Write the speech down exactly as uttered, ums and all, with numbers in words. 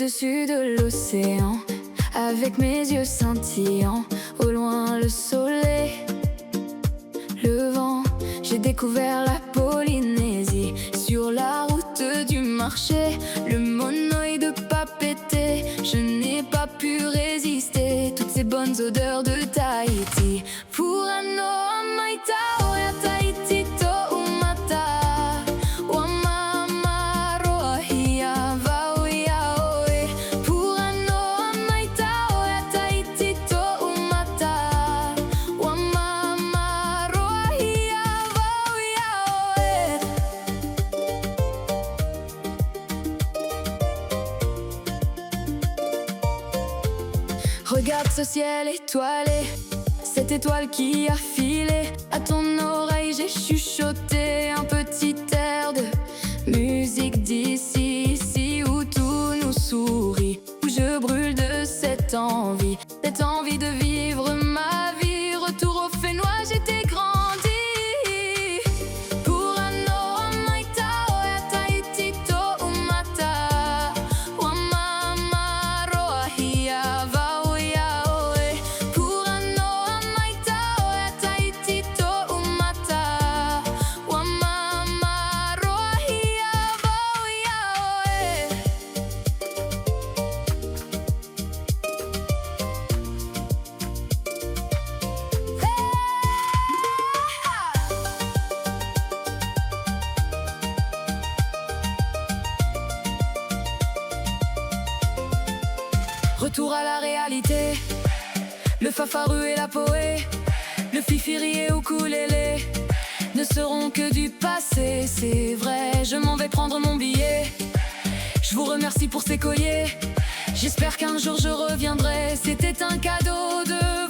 Au-dessus de l'océan, avec mes yeux scintillants, au loin le soleil levant, j'ai découvert la Polynésie. Sur la route du marché, le monoï de Papeete, je n'ai pas pu résister. Toutes ces bonnes odeurs de Tahiti. Puranoa mai taʻoe a Tahiti tōʻu mata. Ua māmā roa hia vau iā ʻoe. Puranoa mai taʻoe a Tahiti tōʻu mata. Ua māmā roa hia vau iā ʻoe. Regarde ce ciel étoilé, cette étoile qui a filé. À ton oreille, j'ai chuchoté un petit air de musique d'ici, ici où tout nous sourit, où je brûle de cette envie, cette envie de vivre ma vie. Retour au Fénois, j'étais grandi. Puranoa mai taʻoe a Tahiti tōʻu mata. Ua māmā roa hia vau iā ʻoe. Puranoa mai taʻoe a Tahiti tōʻu mata. Ua māmā roa hia vau iā ʻoe. Retour à la réalité. Le fafaru et la poé, le fifiri et ukulélé ne seront que du passé, c'est vrai, je m'en vais prendre mon billet. Je vous remercie pour ces colliers. J'espère qu'un jour je reviendrai. C'était un cadeau de